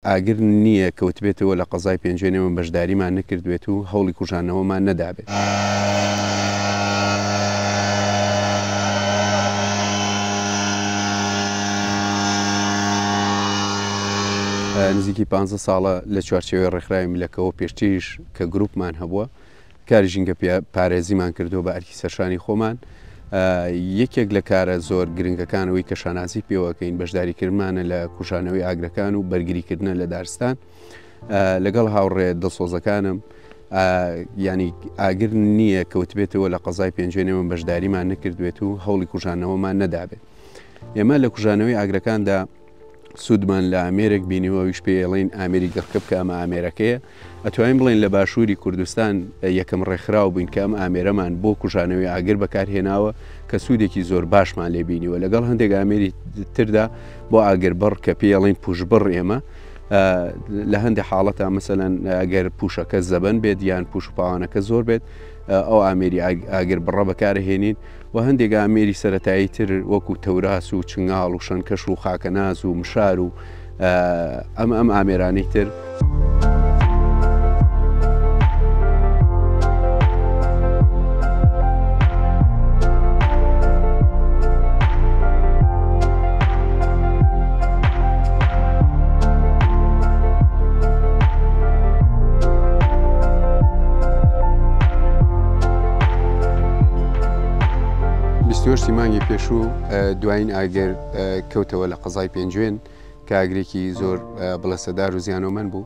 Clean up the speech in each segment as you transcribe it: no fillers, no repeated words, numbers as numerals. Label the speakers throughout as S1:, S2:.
S1: ئاگر نییە کەوتبێتەوە لە قەزای پێنجوێن ئێمە بەشداریمان نەکردبێت و هەوڵی کوژانەوەمان نەدابێت. نزیکی 15 ساڵە لە چوارچێوەی ڕێکخراوی ملەکەوە پێشتریش کە گروپمان هەبووە کاری ژینگە پارێزیمان کردووە بە ئەرکی سەرشانی خۆمان. یەکێک لە کارە زۆر گرنگەکان ئەوەی کە شانازی پێوەکەین بەشداریکردمانە لە کوژانەوەی ئاگرەکان و بەرگریکردنە لە دارستان لەگەڵ هاوڕێ دڵسۆزەکانم ینی ئاگر نییە کەوتبێتەوە لە قەزای پێنجوێن ئێمە بەشداریمان نەکردوێت و هەوڵی کوژانەوەمان نەدابێت ئێمە لە کوژانەوەی ئاگرەکاندا سوودمان لە ئامێرێک بینیوە ئەویش پێی ئەڵێین ئامێری گڕکە بکە ئەمە ئامێرەکەیە ئەتوانین بڵێین لە باشووری کوردستان یەکەم ڕێکخراو بووین کە ئەم ئامێرەمان بۆ کوژانەوەی ئاگر بەکارهێناوە کە سوودێکی زۆر باشمان لێ بینیوە لەگەڵ هەندێک ئامێری تردا بۆ ئاگربڕ کە پێی ئەڵێین پوشبڕ ئێمە لە هەندێک حاڵەتە مەسەلەن ئەگەر پوشەکە زەبەن بێت یان پوش و پاوانەکە زۆر بێت ئەو ئامێری ئاگر بڕە بەکارهێنین و هەندێک ئامێری سەتایی تر وەکو تەوراس و چنگاڵ و شەنکەش و خاکەناز و مشار و ئەم ئەم ئامێرانەی تر. بیستوهشتی مانگی پێشوو دوایین ئاگر کەوتەوە لە قەزای پێنجوێن کە ئاگرێکی زۆر بڵێسەدار و زیانۆمەند بوو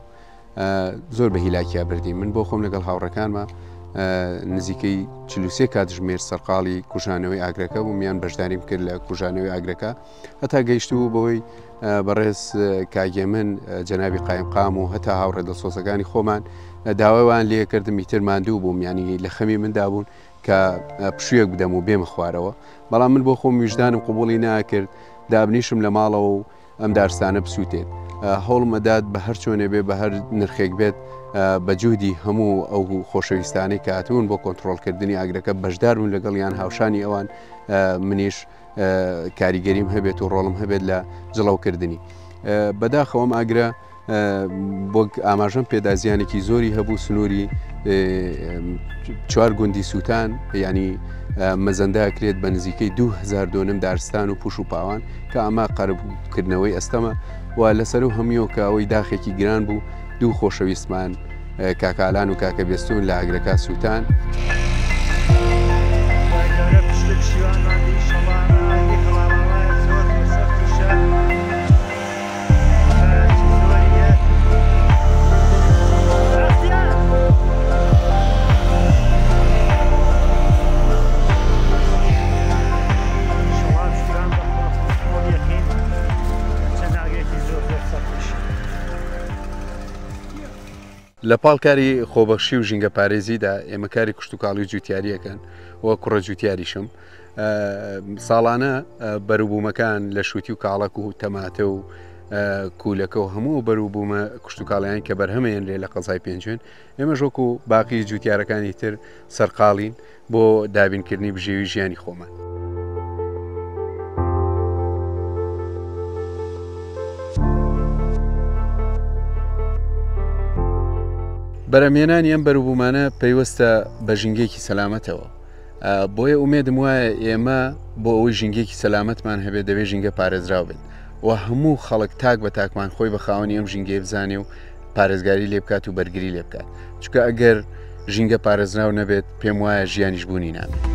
S1: زۆر بە هیلاکیا بردی من بۆ خۆم لەگەڵ هاوڕەکانمە نزیکەی 43 کاتژمێر سەرقاڵی کوژانەوەی ئاگرەکە بووم یان بەشداریم کرد لە کوژانەوەی ئاگرەکە هەتا گەیشتبوو بەوەی بەڕێز کاگێمن جەنابی قایمقام و هەتا هاوڕێ دڵسۆزەکانی خۆمان داوایان لێکردم ئیتر ماندوو بووم ینی لە خەمی مندا بوون کە پشوویەک بدەم و بێمە خوارەوە بەڵام من بۆ خۆم ویژدانم قوبوڵی ناکرد دابنیشم لە ماڵەوە و ئەم دارستانە بسووتێت هەوڵمەدات بە هەر چۆنێ بێ بە هەر نرخێک بێت بە جوهدی هەموو ئەو خۆشەویستانەی کە هاتوون بۆ کۆنتترۆلکردنی ئاگرەکە بەشدار بوون لەگەڵیان هاوشانی ئەوان منیش کاریگەریم هەبێت و ڕۆڵم هەبێت لە جڵەوکردنی. بەداخەوە ئەم ئاگرە وەک ئاماژەم پێدا زیانێکی زۆری هەبوو سنووری چوار گوندی سووتان ینی مەزەندە کرێت بە نزیکەی 2000 دۆنم دارستان و پوش و پاوان کە ئەمە قەربکردنەوەی ئەستەمە و لەسەر و هەمیۆ کە ئەوەی داخێکی گران بوو دوو خۆشەویستمان کاکە ئالان و کاکە بێستوون لە ئاگرەکە سووتان. لە پاڵ کاری خۆبەخشی و ژینگەپارێزیدا ئێمە کاری کشتوکاڵی و جوتیاری ئەکەن و کوڕە جوتیاریشم ساڵانە بەروبوومەکان لە شووتی و کاڵەک و تەماتە و کوولەکە و هەموو بەروبوومە کشتتوکاڵیان کە بەرهەمێنرێ لە قەزای پێنجوێن ئێمە ژۆک و باقی جوتیارەکانی تر سەرقاڵین بۆ دابینکردنی بژێوی ژیانی خۆمان. بەرهەمهێنانی ئەم بەروبوومانە پەیوەستە بە ژینگەیەکی سەلامەتەوە بۆیە ئومێدم وایە ئێمە بۆ ئەوەی ژینگەیەکی سەلامەتمان هەبێت دەبێت ژینگە پارێزراو بێت و هەموو خەڵک تاک بە تاکمان خۆی بە خاوەنی ئەم ژینگەیە بزانێ و پارێزگاری لێ بکات و بەرگری لێ بکات چونکە ئەگەر ژینگە پارێزراو نەبێت پێم وایە ژیانیش بوونی نابێت.